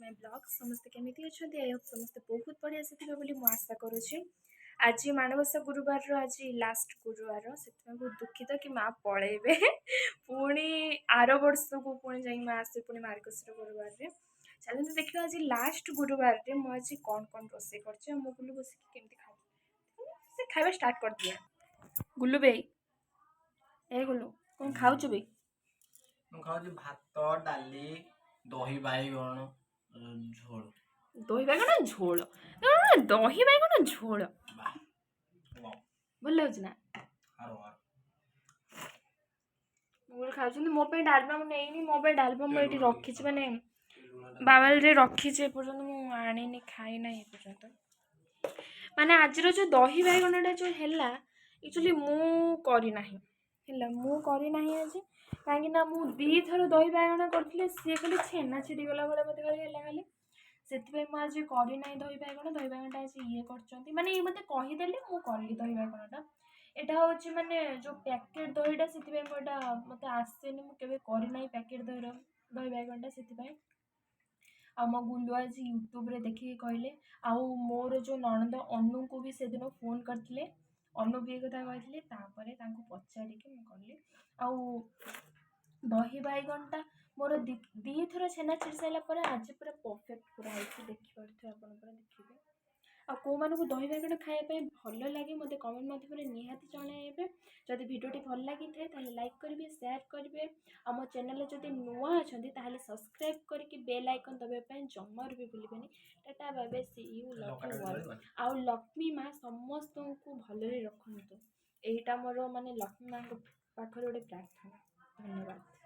My vlog. ସମସ୍ତେ କେମିତି ଅଛନ୍ତି? I Hope ସମସ୍ତେ ବହୁତ ବଢ଼ିଆ ଥିବେ ବୋଲି ମୁଁ ଆଶା କରୁଛି। ଆଜି ମାଣବସା ଗୁରୁବାରର ଆଜି ଲାଷ୍ଟ ଗୁରୁବାର। ସେଥିପାଇଁ ବହୁତ ଦୁଃଖିତ କି ମା ପଳେଇବେ ପୁଣି ଆର ବର୍ଷକୁ। ପୁଣି ଯାଇ ମା ଆସିବେ ପୁଣି ମାର୍ଗଶିର ଗୁରୁବାରରେ। ଚାଲନ୍ତୁ ଦେଖିବା, ଆଜି ଲାଷ୍ଟ ଗୁରୁବାରରେ ମୁଁ ଆଜି କ'ଣ କ'ଣ ରୋଷେଇ କରିଛି ଆଉ ମୁଁ ଗୁଲୁ ବସିକି କେମିତି ଖାଉଛି। ସେ ଖାଇବା ଷ୍ଟାର୍ଟ କରିଦିଏ। ଗୁଲୁ ବେଇ, ଏ ଗୁଲୁ, କ'ଣ ଖାଉଛୁ ବେ? ମୁଁ ଖାଉଛି ଭାତ, ଡାଲି, ଦହି ବାଇଗଣ ଝୋଳ। ଦହି ବାଇଗଣ ଝୋଳ ନା, ଦହି ବାଇଗଣ ଝୋଳ। ବାଃ ୱାଓ। ଭଲ ଲାଗୁଛି ନା? ଆର ଆର। ମୁଁ ଖାଉଛନ୍ତି। ମୋ ପାଇଁ ଡାଲମା ମୁଁ ନେଇନି। ମୋ ପାଇଁ ଡାଲମା ମୁଁ ଏଇଠି ରଖିଛି, ମାନେ ବାବାଲରେ ରଖିଛି, ଏପର୍ଯ୍ୟନ୍ତ ମୁଁ ଆଣିନି, ଖାଇନାହିଁ ଏପର୍ଯ୍ୟନ୍ତ। ମାନେ ଆଜିର ଯେଉଁ ଦହି ବାଇଗଣଟା ଯେଉଁ ହେଲା, ଆକ୍ଚୁଆଲି ମୁଁ କରିନାହିଁ। ହେଲା, ମୁଁ କରିନାହିଁ ଆଜି, କାହିଁକି ନା ମୁଁ ଦୁଇଥର ଦହି ବାଇଗଣ କରିଥିଲି, ସିଏ ଖାଲି ଛେନା ଛିଡ଼ିଗଲା ଭଳିଆ ମୋତେ ଖାଲି ହେଲା ଖାଲି। ସେଥିପାଇଁ ମୁଁ ଆଜି କରିନାହିଁ ଦହି ବାଇଗଣ। ଦହି ବାଇଗଣଟା ଆଜି ଇଏ କରିଛନ୍ତି, ମାନେ ଇଏ ମୋତେ କହିଦେଲେ, ମୁଁ କଲି ଦହି ବାଇଗଣଟା। ଏଇଟା ହେଉଛି ମାନେ ଯେଉଁ ପ୍ୟାକେଟ୍ ଦହିଟା, ସେଥିପାଇଁ ମୁଁ ଏଇଟା ମୋତେ ଆସେନି, ମୁଁ କେବେ କରିନାହିଁ ପ୍ୟାକେଟ୍ ଦହିର ଦହି ବାଇଗଣଟା, ସେଥିପାଇଁ। ଆଉ ମୋ ଗୁଲୁ ଆଜି ୟୁଟ୍ୟୁବରେ ଦେଖିକି କହିଲେ। ଆଉ ମୋର ଯେଉଁ ନଣନ୍ଦ ଅନୁଙ୍କୁ ବି ସେଦିନ ଫୋନ୍ କରିଥିଲେ, ଅନୁ ବି ଏ କଥା କହିଥିଲେ। ତାପରେ ତାଙ୍କୁ ପଚାରିକି ମୁଁ କଲି। ଆଉ ଦହି ବାଇଗଣଟା ମୋର ଦୁଇଥର ଛେନା ଛିଡ଼ି ସାରିଲା ପରେ ଆଜି ପୁରା ପରଫେକ୍ଟ ପୁରା ହେଇଛି। ଦେଖିପାରୁଥିବେ ଆପଣ, ପୁରା ଦେଖିବେ। ଆଉ କେଉଁମାନଙ୍କୁ ଦହି ବାଇଗଣ ଖାଇବା ପାଇଁ ଭଲ ଲାଗେ, ମୋତେ କମେଣ୍ଟ ମାଧ୍ୟମରେ ନିହାତି ଜଣାଇବେ। ଯଦି ଭିଡ଼ିଓଟି ଭଲ ଲାଗିଥାଏ, ତାହେଲେ ଲାଇକ୍ କରିବେ, ସେୟାର କରିବେ। ଆଉ ମୋ ଚ୍ୟାନେଲରେ ଯଦି ନୂଆ ଅଛନ୍ତି, ତାହେଲେ ସବସ୍କ୍ରାଇବ୍ କରିକି ବେଲ୍ ଆଇକନ୍ ଦବାଇବା ପାଇଁ ଜମାରୁ ବି ଭୁଲିବେନି। Tata, bye bye, see you, love you all. ଆଉ ଲକ୍ଷ୍ମୀ ମା ସମସ୍ତଙ୍କୁ ଭଲରେ ରଖନ୍ତୁ, ଏଇଟା ମୋର ମାନେ ଲକ୍ଷ୍ମୀ ମାଙ୍କ ପାଖରେ ଗୋଟେ ପ୍ରାର୍ଥନା। ଧନ୍ୟବାଦ।